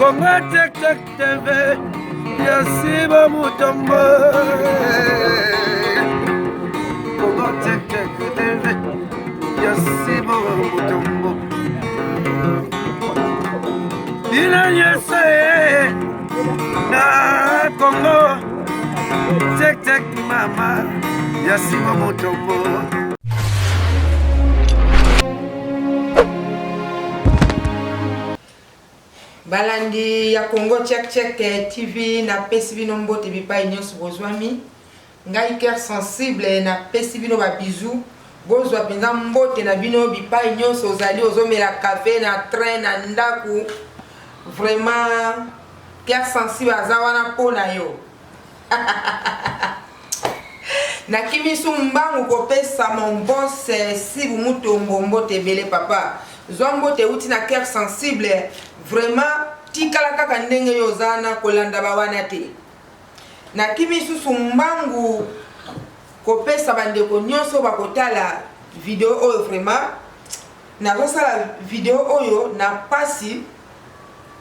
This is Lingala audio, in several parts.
Congo Check Check TV ya Siba Mutombo. Congo Check Check TV ya Siba Mutombo. Bino nyonso ye na Congo Check Check mama ya Siba Mutombo. Balandi ya Congo Check Check TV napesi bino mbote bipai nyonso bozwami. Ngai cœur sensible napesi bino ba bisous. Bozwa mpenza mbote na bino bipai nyonso ozali ozomela kafe na train na ndaku. Vraiment cœur sensible aza wana mpo na yo. Nakimi su mbangu kopesa mon boss Sibu Mutombo mbote ebele papa. Zwa mbote euti na cœur sensible. Vraiment tikala kaka ndenge yo oza wana kolanda ba wana te. Nakimi susu mbangu kopesa bandeko nyonso bakotala video oyo vraiment nazosala video oyo na pasi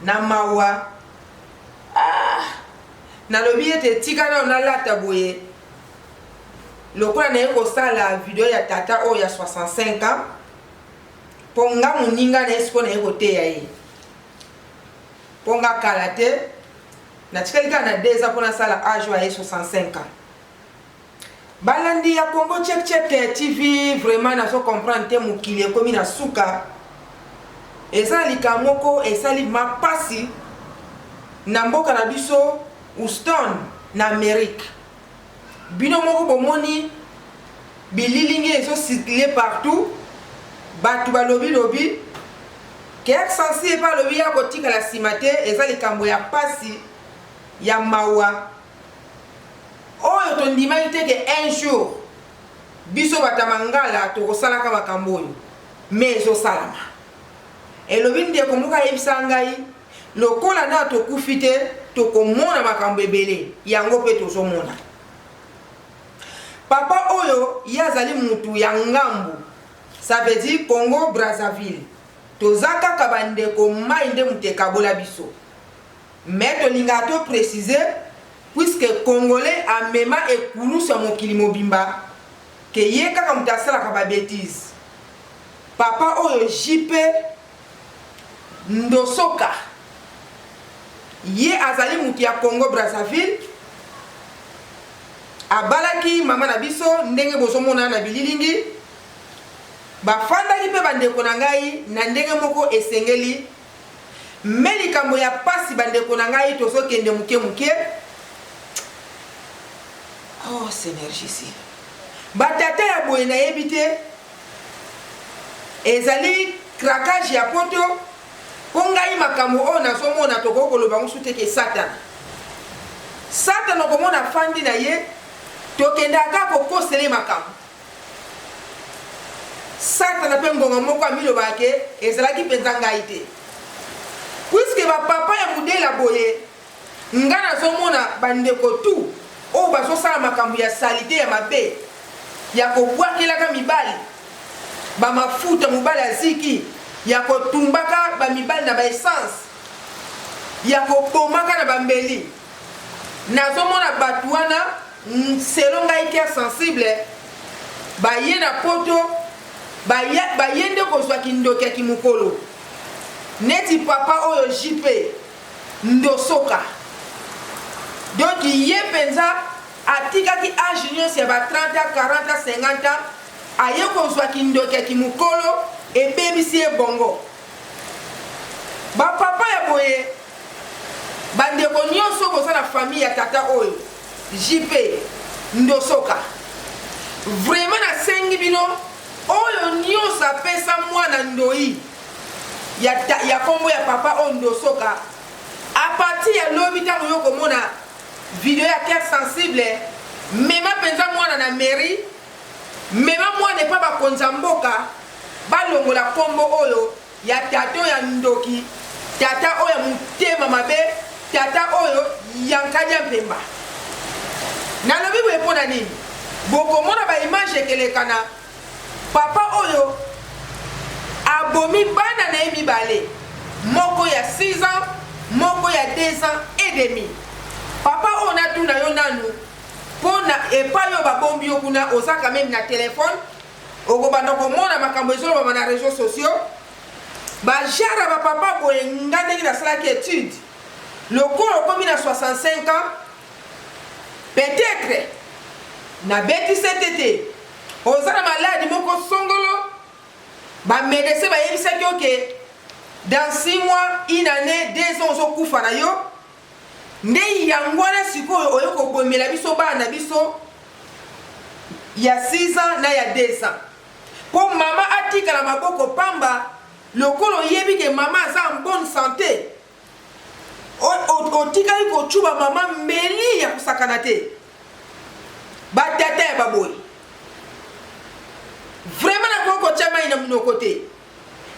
na mawa ah! Nalobi ete tika nano nalata boye lokola naye kosala video ya tata oyo ya 65 ans po nga moninga na ye sikoyo naye koteya ye po nga kala te natikali kaka na 2 ans po nasala age oyo aye 65 ans. Balandi ya Congo check check TV vraiment nazo comprendre te mokili ekomi na suka eza na likambo moko esali mapasi na mboka na biso Houston na Amerique bino moko bomoni bililingi ezo circuler partout batu balobi lobi Kerk Sensi epe alobi ye akotikala sima te eza likambo ya pasi ya mawa Oyo tondimaki te ke un jour biso bato ya mangala tokosalaka makambo oyo mais ezosalama. Elobi ndeko moko ayebisaka ngai lokola nano tokufi te tokomona makambo ebele yango pe tozomona. Papa oyo ye azali mutu ya ngambu ça veut dire Congo Brazzaville toza kaka ba ndeko mayi nde mutu ekabola biso. Mais tolingaka to preciser puisque congolais amema ekulusu ya mokili mobimba que ye kaka moto asalaka ba betises. Papa oyo JP Ndosoka ye azali moto ya Congo Brazzaville abalaki mama na biso ndenge bozomona na bililingi bafandaki mpe bandeko na ngai na ndenge moko esengeli Mme likambo ya pasi ba ndeko na ngai tozo kende muke muke oh seigneur Jesus ba tata ya boye nayebi te ezali craquage ya poto po ngai makambo oyo nazo mona tokoki koloba ngo su te ke satana satana okomona afandi na ye tokendaka kaka kokosela ye makambo Satana mpe ngonga moko amilobaka ke ezalaki mpenza ngai te. Puisque ba papa ya mudela boye, nga nazomona ba ndeko tout oyo bazosala makambo ya salite ya mabe ya kobwakelaka mibali ba mafuta mobali aziki, ya kotumbaka ba mibali na ba essence, ya kobomaka na ba mbeli. Nazomona batu wana selon ngai cœur sensible baye na poto baye nde kozwa kindoki ya kimukolo neti papa oyo JP ndosoka donc ye penza atikaki age nionso ya ba 30 ans 40 ans 50 ans aye kozwa kindoki ya kimukolo ebebisi ye bongo ba papa ya boye Ba ndeko nionso boza na famille ya tata oyo JP Ndosoka vraiment na sengi bino oyo nionso apesa mwana ndoyi ya, ya kombo ya papa oyo Ndosoka a partir ya lobi tango yo komona video ya cœur sensible mema penza mwana na mairie mema mwana epa bakonzi ya mboka balongola kombo oyo Ya tata oyo ya ndoki, tata oyo ya motema mabe, tata oyo ya nkadia mpemba. Nalobi boye mpo na nini? Bokomona ba image ekelekana, papa oyo abomi bana na ye mibale, moko ya 6 ans, moko ya 2 ans et demi. Papa oyo natuna yo nanu mpo na epai oyo babombi yo kuna, oza quand même na telefone, okobanda komona makambo ezolobama na réseaux sociaux. Bajara bapapa boye, nga ndenge nasalaki étude, lokola okomi na 65 ans, peut-être nabetise te te, oza na maladi moko songolo, bamédecin bayebisaki yo ke dans 6 mois, une année, 2 ans ozokufa na yo. Nde yango wana sikoyo oyo kobomela biso bana na biso ya 6 ans na ya 2 ans, mpo mama atikala maboko pamba. Lokola oyebi ke mama aza en bonne santé, otikali kocuba mama mbeli ya kosakana te. Batata ya baboye, vraiment nakoki kotia mai na monoko te.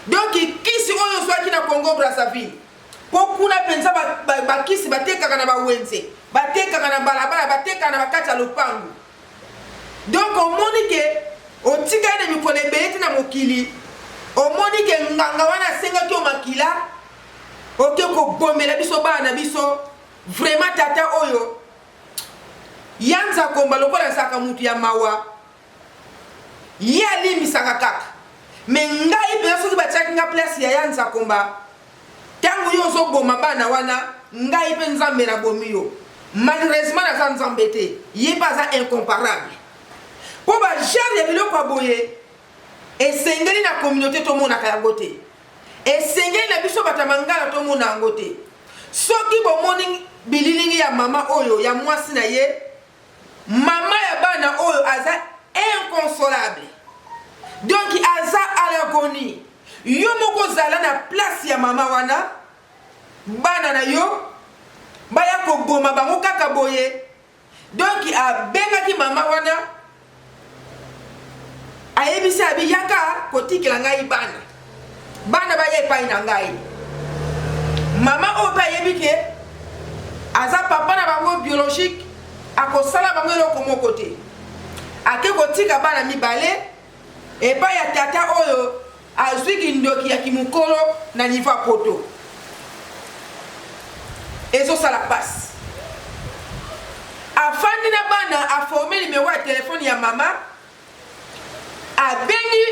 Donc kisi oyo ozwaki na Congo Brazzaville, mpo kuna mpenza bakisi batekaka na bawenze, batekaka na balabala, batekaka na bakati ya lopango. Donc omoni ke otikali na mikolo ebele te na mokili, omoni ke nganga wana asengaki yo makila, oke kobomela biso bana na biso. Vraiment, tata oyo ya Nzakomba, lokola azalaka mutu ya mawa, ye alimbisaka kaka. Me ngai mpenza, soki batiaki nga place ya Nzakomba, ntango yo ozoboma bana wana, ngai mpe Nzambe nabomi yo. Malheureusement naza Nzambe te, ye mpe aza incomparable, mpo bagenre ya biloko ya boye esengeli na communauté tomonaka yango te, esengeli na biso bato ya mangala tomona yango te. Soki bomoni bililingi ya mama oyo, ya mwasi na ye, mama ya bana oyo aza inconsolable, donc aza à l'agonie. Yo moko ozala na place ya mama wana, bana na yo baya koboma bango kaka boye. Donc abengaki mama wana, ayebisi abi: "Yaka kotikela ngai bana, bana baya epai na ngai." Mama oyo mpe ayebi ke aza papa na bango biologique, akosala bango eloko moko te. Ake kotika bana mibale epai ya tata oyo azwi kindoki ya kimokolo na niveau ya Poto. Ezosala mpasi. Afandi na bana, aforme numero ya telefone ya mama, abengi,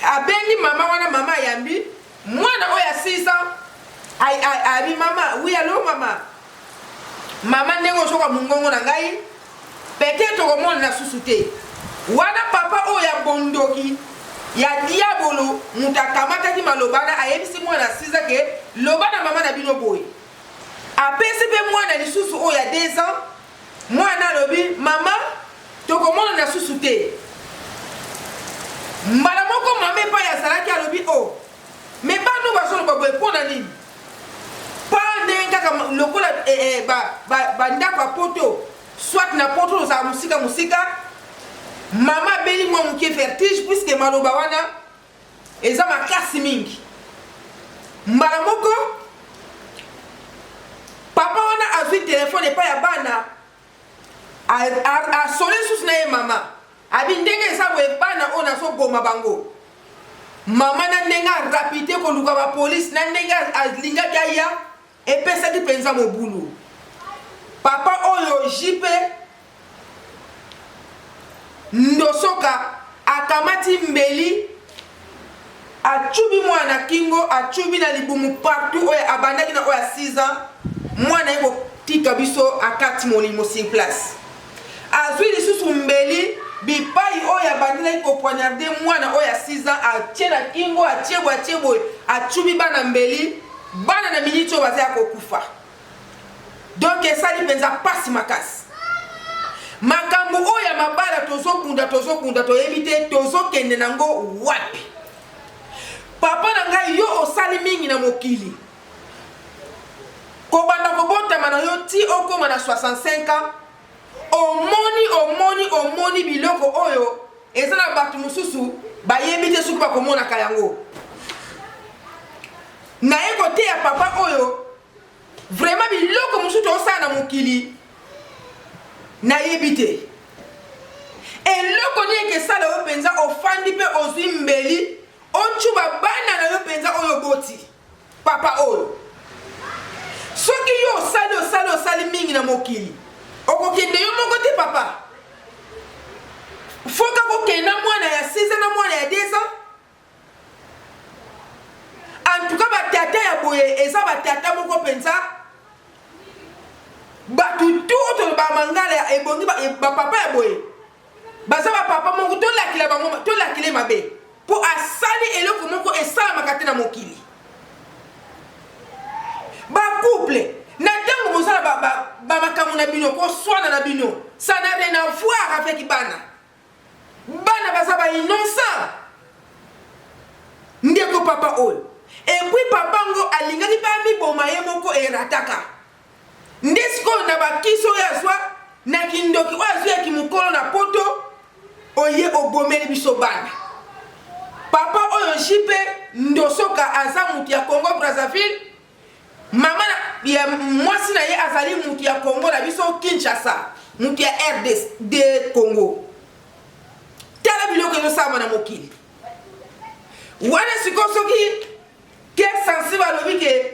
abengi mama wana. Mama ayambi mwana oyo ya 6 ans, abi: "Mama, oui, allô mama." "Mama, ndenge ozoka mongongo na ngai, peut-être okomona na susu te." Wana papa oyo ya bondoki ya diabolo, moto akamataki maloba wana, ayebisi mwana 6 ans ke loba na mama na bino boye. Apesi mpe mwana lisusu oyo ya 2 ans. Mwana alobi: "Mama, tokomona na susu te." Mbala moko mama epai azalaki alobi: "O oh, me bano bazoloba boye mpo na nini?" Pa ndenge kaka lokola eh, eh, bandako ya Poto, soit na Poto ozala mosika mosika. Mama abeli mwa moke vertige, puisque maloba wana eza makasi mingi. Mbala moko papa wana azwi telefone epai ya bana, asole susu na ye mama, abi: "Ndenge eza boye, bana oyo nazoboma bango." Mama na ndenge arapide koluka bapolisi, na ndenge alingaki aya, epesaki mpenza mobulu. Papa oyo JP Ndosoka akamati mbeli, acubi mwana kingo, acubi na libumu, partout oyo abandaki na oyo ya 6 ans. Mwana ye kotika biso akati molimo sur place. Azwi lisusu mbeli bipai oyo abandelaki kopoignarder mwana oyo ya 6 ans, atie na kingo, atie boye, atie boye, acubi bana mbeli. Bana na miniti oyo baza ya kokufa. Donc esali mpenza mpasi makasi. Makambo oyo ya mabala, tozobunda, tozobunda, toyebi te tozokende nango wapi. Papa na ngai, yo osali mingi na mokili, kobanda kobotama na yo ti okóma na 65 ans, omoni, omoni, omoni biloko oyo eza na bato mosusu bayebi te soki bakomonaka yango. Naye koteya papa oyo, vraiment biloko mosusu tozosala na mokili, nayebi te eloko nini ekesala yo mpenza. Ofandi mpe ozwi mbeli, ocuba bana na yo mpenza oyo oboti. Papa oyo, soki osali osali mingi na mokili okokende yo moko te papa foka kokende na mwana ya 6 ans na mwana ya 2 ans en tout cas batata ya boye eza batata moko mpenza bato tu oyo tolobaka mangala ebongi bapapa ya boye baza bapapa moko tolakila bango tolakile mabe mpo asali eloko moko esalamaka te na mokili bacouple na ntango bozala bamakambo na bino koswana na bino ça n'a rien à voir avec bana bana baza ba innocent ndeko papa oyo epuis papa ngo alingaki mpe amiboma ye moko erataka nde sikoyo na bakisi oyo azwa na kindoki oyo azwi ya kimokolo na poto oye obomeli biso bana papa oyo jp ndosoka aza motu ya congo brazzaville Mama na ya mwasi na ye azali mutu ya Congo na biso Kinshasa, mutu ya RDC Congo. Tala biloko ezosalama na mokili wana sikoyo, soki cœur sensible alobi ke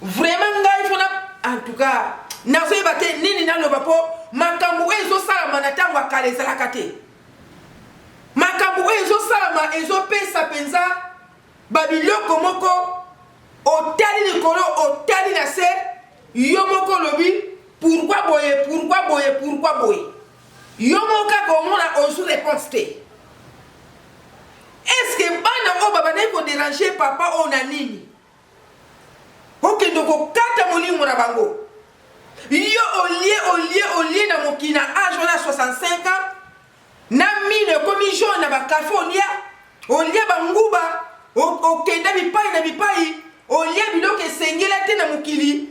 vraiment ngai fona, en tout cas nazoyeba te nini naloba mpo makambo oyo ezosalama na ntango ya kala ezalaka te. Makambo oyo ezosalama ezopesa mpenza Ba biloko moko otali likolo otali na se yo moko olobi pourquoi boye pourquoi boye pourquoi boye yo moko kaka omona ozwi réponse te est ce que bana oyo babandaki koderange papa oyo na nini okende kokata molimo na bango yo olie olie olie na mokili na age wana 65 ans Na mino ekomi jaune na ba cafe olia, olia ba nguba, okenda bipayi na bipayi, olia biloko esengela te na mokili,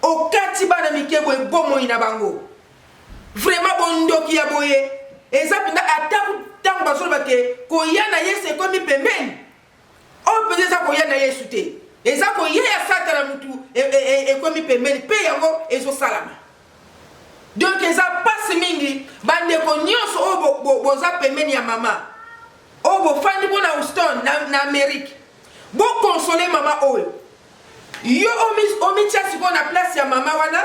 okati bana mike boye bomoi na bango. Vraiment bondoki ya boye eza mpenza ata ntango bazoloba ke koya na Yesu ekomi pembeni, oyo mpenza eza koya na Yesu te, eza koya ya Satana mutu ekomi pembeni mpe yango ezosalama. Donc eza pasi mingi bandeko nyonso oyo bo, bo, boza pembeni ya mama oyo bofandi kuna Houston na, na Amerique bokonsole mama oyo yo omitia sikoyo na place ya mama wana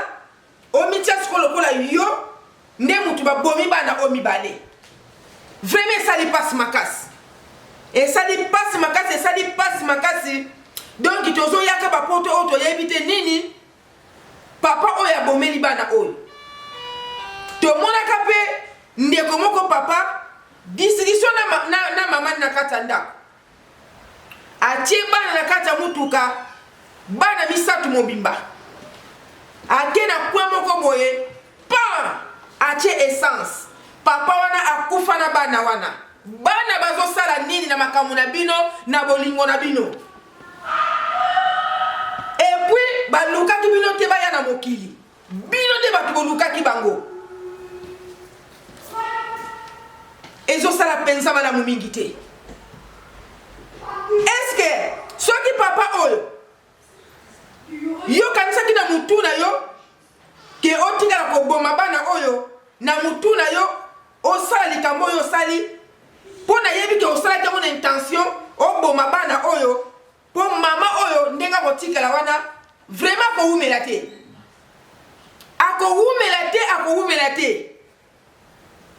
omitia sikoyo lokola yo nde mutu babomi bana oyo mibale vraiment esali pasi makasi esali pasi makasi esali pasi makasi donc tozoyaka bapoto oyo toyebi te nini Papa oyo abomeli bana oyo. Tomonaka pe ndeko moko papa discussion na, na, na mama na kati ya ndako. Atie bana na kati ya mutuka, bana misatu mobimba. Ake na coin moko boye, pam! Atie essence. Papa wana akufa na bana wana. Bana bazosala nini na makambo na bino na bolingo na bino? Et puis balukaki bino te baya na mokili. Bino nde bato bolukaki bango. Ezosala mpenza malamu mingi te. Est-ce que soki papa oyo yo kanisaki na mutu na yo ke otikala koboma bana oyo na mutu na yo osala likambo oyo osali mpo nayebi ke osalaki yango na intention oboma bana oyo mpo mama oyo ndenge akotikala wana vraiment akowumela te akowumela te akowumela te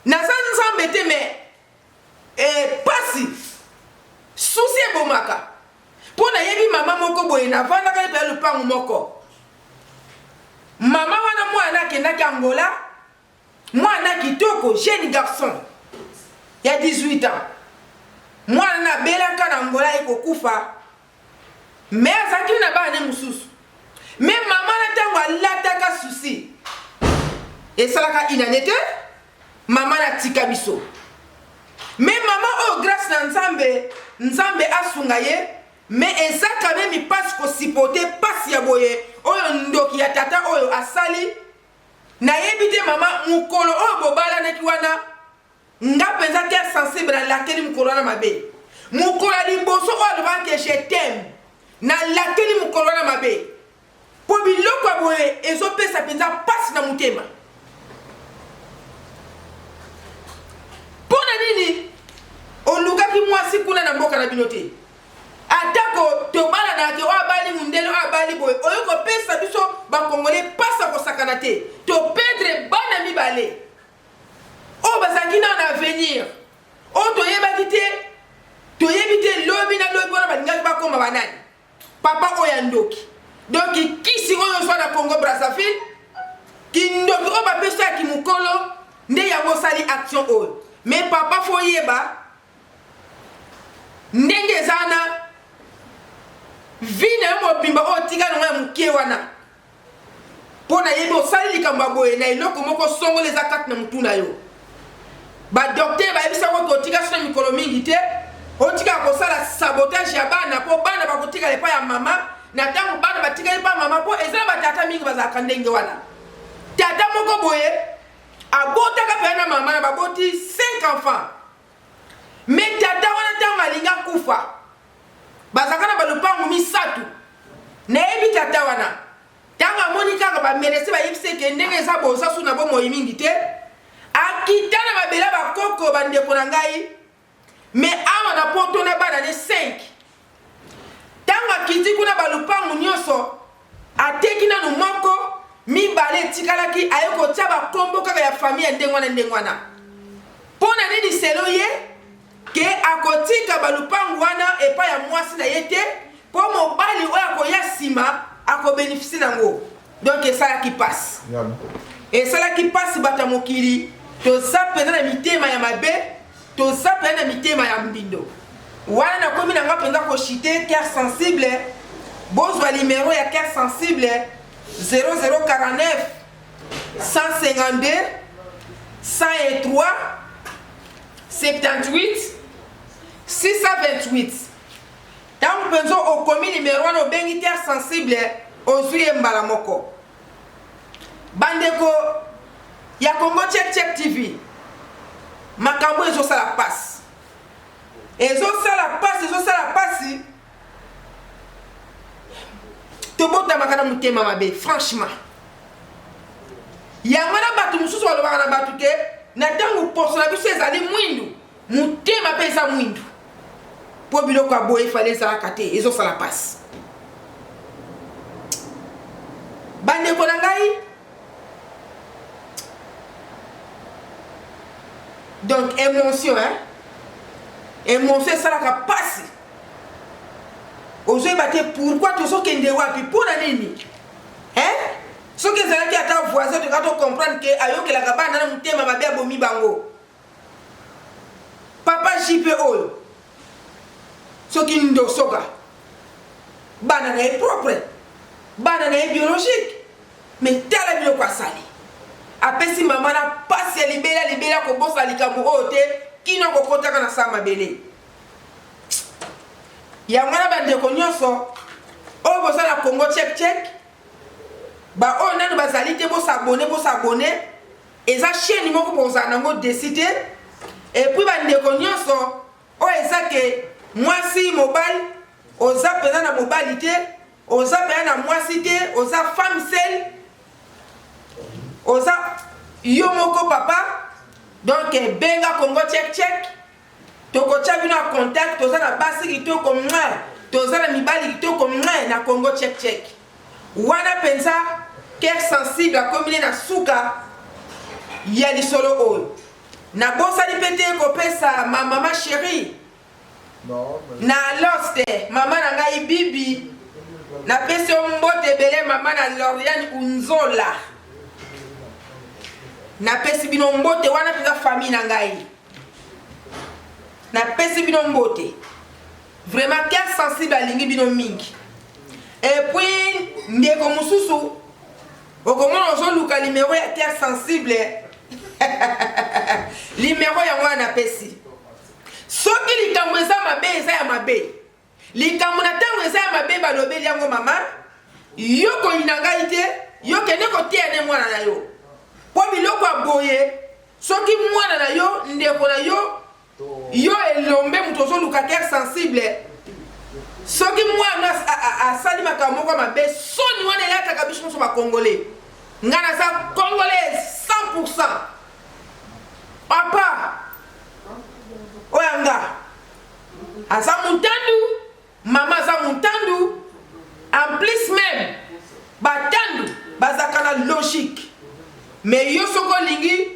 naza nzambe te mais eh, pasi susi ebomaka mpo nayebi mama moko boye navandaka ye mpenza lopango moko mama wana mwana akendaki angola Mwana kitoko jeune garçon ya 18 ans mwana na abelaka na Angola ye kokufa mais azalaki na bana ne mosusu mais mama na ntango alataka souci esalaka inane te mama na tika biso mais mama oyo grâce na nzambe nzambe asunga ye mais eza quand même pasi kosupporte pasi ya boye oyo ndoki ya tata oyo asali Nayebi te mama mukolo oyo bobalanaki wana nga penza cœur sensible nalakeli mukolo wana mabe mukolo ya liboso oyo alobaka ke je t'aime nalakeli mukolo wana mabe po biloko ya boye ezopesa penza pasi na motema mpo na nini olukaki mwasi kuna na mboka na bino te atako tobalanaka ke oyo abali mundele oyo abali boye oye kopesa biso bakongole mpasi ya kosakana te. Topedre bana mibale oyo bazalaki nao na avenir oyo toyebaki te, toyebi te lobi na lobi wana balingaki bakoma banani. Papa oyo ya ndoki, donc kisi oyo ozwa na Congo Brazzaville, kindoki oyo bapesa ya kimokolo nde yango osali action oyo. Mais papa fo oyeba ndenge eza wana, vie na yo mobimba oyo otika nango ya moke wana, mpo nayebi osali likambo ya boye na eloko moko songolo eza kati na motu na yo. Badoktere bayebisa ko otika so na mikolo mingi te, otikaka kosala sabotage ya bana, mpo bana bakotikala epai ya mama. Na ntango bana batikali epai ya mama, mpo eza na batata mingi bazalaka ndenge wana. Tata moko boye abotaka mpenza na mama na baboti 5 enfants, me tata wana ntango alingi akufa bazalaka na balupangu misato. Nayebi tata wana ntango amoni kaka bamelese bayebisi eke ndenge eza boza su na bomoi mingi te, akita na mabele ya bakoko bandeko na ngai. Me awa na poto na bana ne 5, ntango akiti kuna balupangu nyonso ateki nanu moko, mibale etikalaki, aye kotia bakombo kaka ya famille ya ndenge wana ndenge wana. Mpo na nini? Selo ye ke akotika balupangu wana epai ya mwasi na ye te, mpo mobali oyo akoya nsima akobenefisi nango. Donc esalaki mpasi, esalaki mpasi. Bato ya mokili toza mpenza na mitema ya mabe, toza mpenza na mitema ya mbindo. Wana nakomi na nga mpenza koshite. Cœur sensible, bozwa limero ya Cœur sensible: 0049 152 103 78 628. Ntango mpenza okomi nimero wana, obengi Cœur sensible, ozwi ye mbala moko. Bandeko ya Congo Check Check TV, makambo ezosala mpasi, ezosala mpasi, ezosala mpasi. Tobotamaka na motema mabe, franchement. Yango na bato mosusu balobaka na bato ke na ntango poso na biso ezali mwindu, motema mpe eza mwindu, mpo biloko ya boye efale ezalaka te. Ezosala mpasi, bandeko na ngai. Donc émotion, hein? Émotion esalaka mpasi. Ozoyeba te pourquoi tozokende wapi, mpo na nini, hein? Soki ezalaki ata voisin, toka tocomprendre ke ayokelaka bana na motema mabe, abomi bango. Papa JP oyo soki ndosoka bana na ye propre, bana na ye biologique, mais tala biloko asali, apesi mama na pasi ya libela libela. Kobosa likambo oyo te kino kokotaka na sa mabele. Yango wana, bandeko nyonso oyo boza na Congo Check Check, baoyo nanu bazali te, bosabone, bosabone. Eza chaîne moko bozala nango desi te. Et puis bandeko nyonso oyo eza ke mwasi mobali, oza mpenza na mobali te, oza mpenza na mwasi te, oza femme seule, oza yo moko papa, donc benga Congo Check Check, tokotya bino ya contact. Toza na basi kitoko mwa, toza na mibali kitoko mwa na Congo Check Check. Wana mpenza Cœur sensible akomi nde na suka ya lisolo oyo. Nabosani mpe te kopesa ma mama chérie na Loste, mama na ngai Bibi, napesi yo mbote ebele. Mama na Loriane Unzola, napesi bino mbote. Wana mpenza famille na ngai, napesi bino mbote vraiment. Cœur sensible alingi bino mingi. Et puis ndeko mosusu okomona ozoluka limero ya Cœur sensible, limero yango wana napesi. Soki likambo eza mabe, eza ya mabe. Likambo na ntango eza ya mabe, balobeli yango. Mama, yo koyina ngai te, yo kende koteya ne mwana na yo, mpo biloko ya boye, soki mwana na yo, ndeko na yo, yo elombe moto ozoluka Cœur sensible, soki mwana asali makambo moko mabe, soni wana elataka biso nyonso bakongole. Ngai naza congolaise 100. Papa oyo anga aza muntandu, mama aza muntandu en plus. logique. Mais yo soki olingi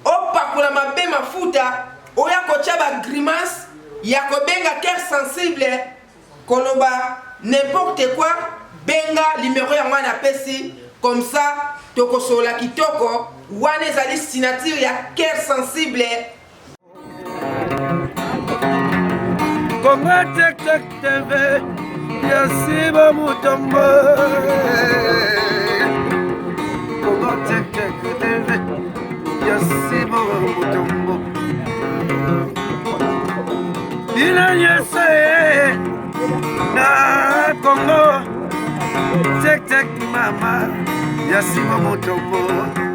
opakola mabe mafuta, oya kotia ba grimace ya kobenga cœur sensible, koloba n'importe quoi, benga numero yango wana napesi, comme ça tokosolola kitoko. Wana ezali signature ya cœur sensible. Congo Tek Tek TV ya Siba Mutombo. Congo Tek Tek TV ya Siba Mutombo. Bino nyonso ye na Congo Tek Tek mama ya Siba Mutombo.